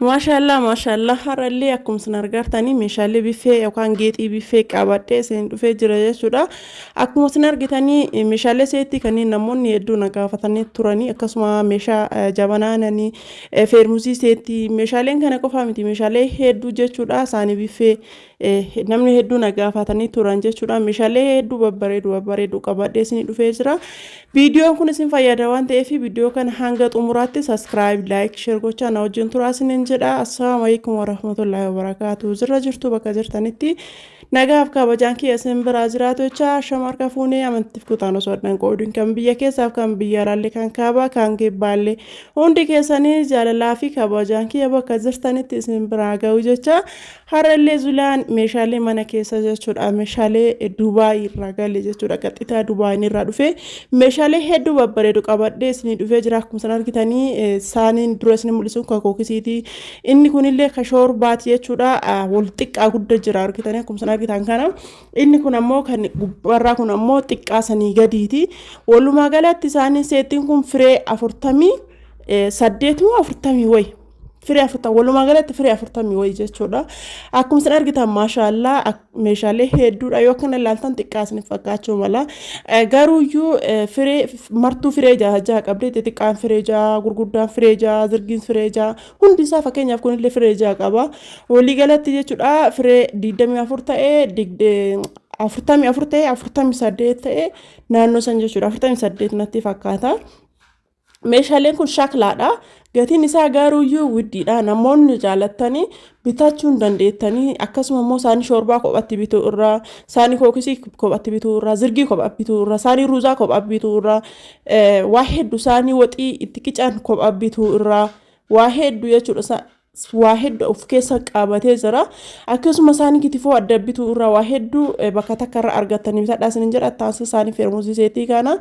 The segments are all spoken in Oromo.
Maashaallah maashaallah har'allee akkuma isin argartanii meeshaalee biffee yookaan geexii biffee qabadhee isin dhufee jira jechuudha. Akkuma isin argitanii meeshaalee seetti kanneen namoonni hedduu na gaafatanii turanii akkasuma meeshaa jabanaa nanii feermusii seetti meeshaaleen kana qofaa miti meeshaalee hedduu jechuudha isaanii biffee namni hedduu na gaafatanii turan jechuudha. Meeshaalee hedduu babbareedu babbareedu qabadhee isin dhufee jira. Viidiyoon kun isin fayyada waan ta'eef viidiyoo kana hanga xumuraatti subscribe, like, share gochaa na wajjin turaa isiniin jedha. Assalaamu alaikum warahmatullaahi wabarakaatu. Jirra jirtu bakka jirtanitti nagaaf kabajaan kiyya isin biraa jiraatu jecha shamarka fuunee amantiif kutaan osoo addan qoodin kan biyya keessaaf kan biyya alaallee kan kaabaa kan kibbaallee hundi keessanii jaalalaa fi kabajaan kiyya bakka jirtanitti isin biraa ga'u jecha Har'allee Zulaan meeshaalee mana keessa jechuudha meeshaalee Dubaay irraa gale jechuudha qaxxitaa Dubaay irraa dhufe meeshaalee hedduu babbareedu qabadhee isinii dhufee jira akkuma isin argitanii saaniin dura isin mul'isu kan kookisiiti inni kunillee kan shoorbaati jechuudha wal xiqqaa gudda jira argitanii akkuma isin argitan kana inni kun ammoo kan gubbarraa kun ammoo xiqqaa sanii gadiiti walumaa galatti isaanii seettiin kun firee 48 moo 40 wayi Firee 40 walumaa galatti firee 40 wayii jechuudha. Akkuma isin argitan maashaallaa meeshaalee hedduudha yoo akkana ilaaltan xiqqaa isin fakkaachuu mala. Garuuyyuu firee martuu firee jaha jaha qabdi xixiqqaan firee jaha gurguddaan firee jaha zirgiin firee jaha hundi isaa fakkeenyaaf kunillee firee jaha qaba. Walii galatti jechuudha firee 24 ta'ee 44 ta'ee 48 ta'ee naannoo san jechuudha 48 natti fakkaata. Meeshaaleen kun shaklaadha. Gatiin isaa garuuyyuu widdiidha. Namoonni jaalattanii bitachuu hin dandeettanii akkasuma immoo saanii shoorbaa kophatti bituu irraa, saanii kookisii kophatti bituu irraa, zirgii kophaa bituu irraa, saanii ruuzaa kophaa bituu irraa, waa hedduu saanii waxii itti qican kophaa bituu irraa, waa hedduu jechuudha. Waa hedduu of keessa qabatee jira. Akkasuma isaanii kitifoo adda bituu irraa waa hedduu bakka takka irra argattanii bitadhaa isinin jedha. Ittaansee isaanii feermuzii seetii kana.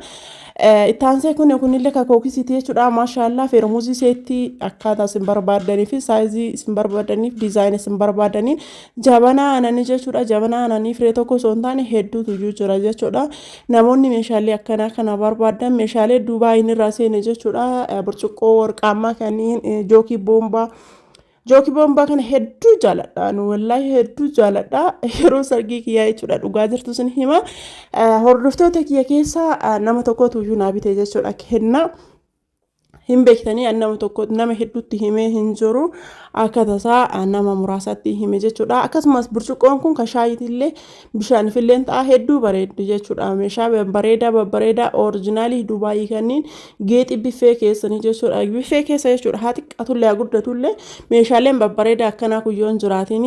Ittaansee kun kunillee kan kookisiiti jechuudha. Maashaallaa feermuzii seetii akkaataa isin barbaaddanii fi saayizii isin barbaaddaniif diizaayinii isin barbaaddaniin jabanaa aananii jechuudha. Jabanaa aananii firee tokko osoo hin taane hedduutu iyyuu jira jechuudha. Namoonni meeshaalee akkanaa kana barbaadan meeshaalee Duubaayiin irraa seene jechuudha. Burcuqqoo warqaammaa kanneen jookii boombaa. Jookii boombaa kana hedduu jaaladha. Anu wallaahi hedduu jaaladha. Yeroo sargii kiyyaa jechuudha dhugaa jirtu sin hima. Hordoftoota kiyya keessaa nama tokkotu iyyuu naa bite jechuudha kennaa. Hin beektanii an nama tokko nama hedduutti himee hin jiru akka tasaa nama muraasatti hime jechuudha. Akkasumas burcuqqoon kun kan shaayiitillee bishaanifillee ta'a hedduu bareeddi jechuudha. Meeshaa babbareedaa babbareedaa orijinaalii Dubaayii kanneen geexi biffee keessanii jechuudha. Biffee keessa jechuudha haa xiqqaatullee haa guddatullee meeshaaleen babbareedaa akkanaa kun yoo hin jiraatin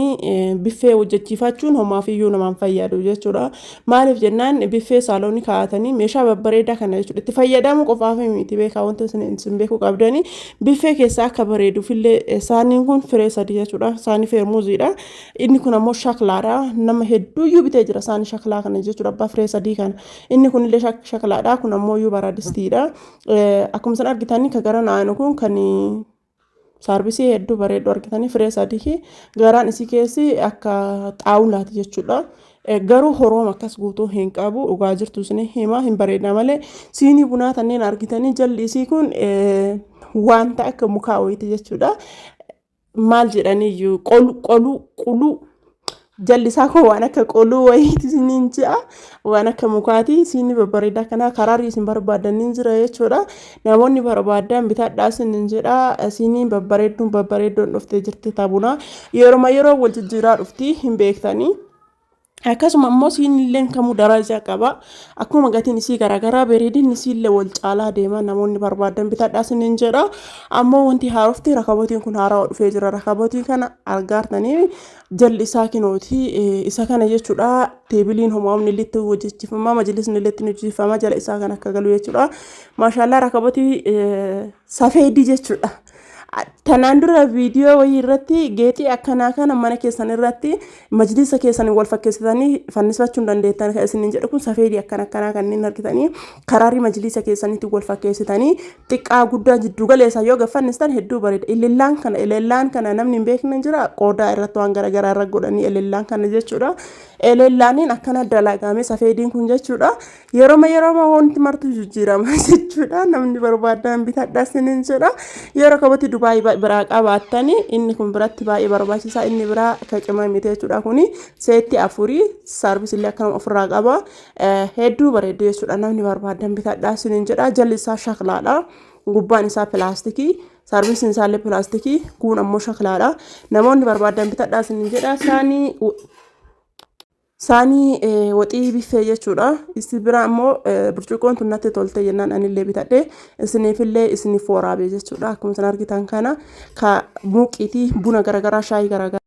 biffee hojjechiifachuun homaafiyyuu namaan fayyadu jechuudha. Maaliif jennaan biffee saaloonii kaa'atanii meeshaa babbareedaa kana jechuudha. Itti fayyadamuu qofaaf miti beekaa wanta isin beekuu qabdanii biffee keessaa akka bareeduufillee saaniin kun firee sadii jechuudha. Saanii feermuuziidha. Inni kun ammoo shaklaadha. Nama hedduuyyuu bitee jira saanii shaklaa kana jechuudha. Abbaa firee sadii kana. Inni kunillee shaklaadha. Kun ammoo iyyuu baradistiidha. Akkuma isin argitanii kan gara naanu kun kan Saarbisii hedduu bareedu argitanii firee sadii garaan isii keessi akka xaawulaati jechuudha. Garuu horoom akkas guutuu hin qabu dhugaa jirtu isin hima hin bareeda malee siinii bunaa tanneen argitanii jalli isii kun wanta akka mukaa wayiiti jechuudha. Maal jedhaniyyuu qolu qoluu quluu Jalli isaa kun waan akka qoluu wayiiti isiniin je'a. Waan akka mukaati. Siinii babbareedaa kanaa karaarri isin barbaadan ni jira jechuudha. Namoonni barbaadan bitadhaa isiniin jedha. Siiniin babbareedduun babbareeddoon dhuftee jirti tabuna. Yeroma yeroo wal jijjiiraa dhufti hin beektanii. Akkasuma immoo siiniilleen kamuu darajaa qaba. Akkuma gatiin isii garaagaraa bareedinni isiillee wal caalaa deema namoonni barbaadan bitadhaa isiniin jedha. Ammoo wanti haarofti rakabotiin kun haarawaa dhufee jira. Rakabotii kana argaartanii jalli isaa kinooti isa kana jechuudha teebiliin homaamni illee itti hojjechifama majlisni illee itti hojjechifama jala isaa kan akka galu jechuudha maashaallaa rakabotii safeedii jechuudha. Tanaan dura viidiyoo wayii irratti geexii akkanaa kana mana keessan irratti majlisa keessan wal fakkeessitanii fannisfachuu hin dandeettan kan isiniin jedhu kun safeedii akkana akkanaa kanneen argitanii karaarii majlisa keessanitti wal fakkeessitanii xiqqaa guddaa jiddu galeessa yoo gaffannistan hedduu bareeda. Ilillaan kana elellaan kana namni hin beekne jira qoodaa irratti waan garaagaraa irra godhanii elellaan kana jechuudha. Elellaaniin akkana dalagame safeediin kun jechuudha. Yeroma yeroma wanti martu jijjiirama jechuudha. Namni barbaadan bitadha isiniin jedha. Yeroo kabati Dubaayii Biraa qabaattani inni kun biratti baay'ee barbaachisaa. Inni biraa ka qimamite jechuudha. Kuni seetti afurii, saarvisillee akkanuma ofirraa qaba. Hedduu bareedu jechuudha. Namni barbaadan bitadhaa isiniin jedha. Jalli isaa shaklaadha. Gubbaan isaa pilaastikii. Saarvisiin isaallee pilaastikii. Kun ammoo shaklaadha. Namoonni barbaadan bitadhaa isiniin jedha. Saanii waxii biffee jechuudha. Isi bira ammoo burcuqqoon tun natti tolte jennaan anillee bitadhe, isiniifillee isiniif waraabee jechuudha. Akkuma isin argitan kana ka muqiitii buna garagaraa, shaayii garagaraa.